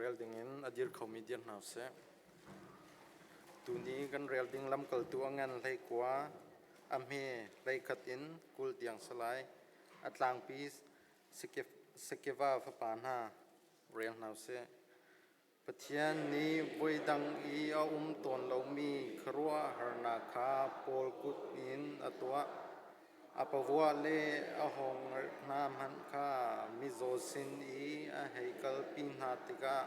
Rel dingin a dir khomi dir hna usih. Tuni kan rel ding lamkaltu a ngan 19, a hme 11 in 20 tiang si lai. A tlangpi Sekeva fapa hna rel hna usih. Pathian nih voidang i a um tawn lomi khuaruahharnak kha Paul kut in a tuah. A pavuah le a hawngerh hna hmanh kha mizaw sin i a hei kalpi hna tikah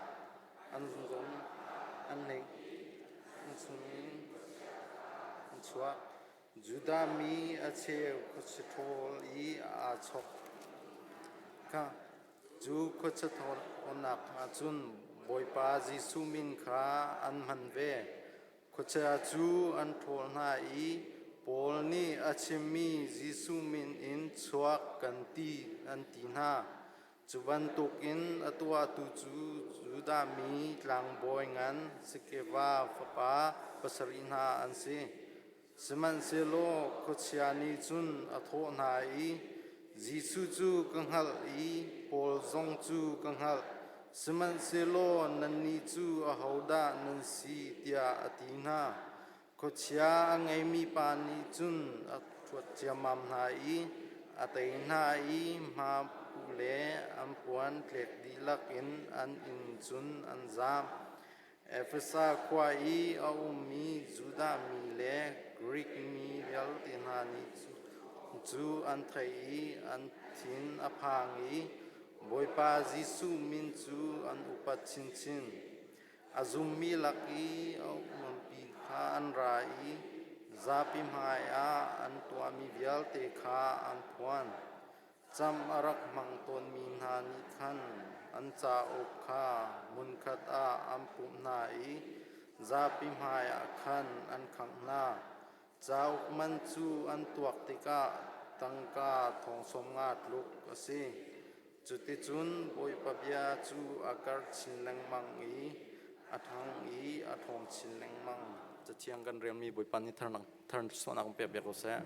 an zung an hei an chungin an chuak. Judah mi a cheu khuachia ṭhawl i aa chawk kha cu khuachia ṭhawnnak ah cun Bawipa Jesuh min kha an hman ve. Khuachia cu an ṭhawl hna i Paul nih a chimmi Jesuh min in chuak kan ti an ti hna. Cu bantukin a tuahtu cu Judah mi tlangbawi ngan Sikeva fapa pasarih hna an si. Sihmanhsehlaw khuachia nih cun a thawh hna i, Jesuh cu ka hngalh i Paul zong cu ka hngalh, sihmanhsehlaw nannih cu ahodah nan si tiah a ti hna. Khuachia a ngeimi pa nih cun a ṭhuat ciammam hna i a tei hna i hmapu le an puan tlek dihlak in an inn cun an zaam. Efesa khua i a ummi Judah mi le Grik mi vialte hna nih cu an theih i an thin a phang i Bawipa Jesuh min cu an upat chinchin. A zummi lak i a umpi kha an ra i zapi hmaiah an tuahmi vialte kha an phuan. Cam a rak hmang tawnmi hna nih khan an cauk kha hmunkhat ah an pumh hna i zapi hmaiah khan an khangh hna. Cauk man cu an tuak tikah tangka thong 50 tluk a si. Cuticun Bawipa bia cu a karh chin lengmang i a ṭhang i a ṭhawng chin lengmang. Cathiang kan relmi Bawipa nih tharnak thar suahnak in pek piak ko seh.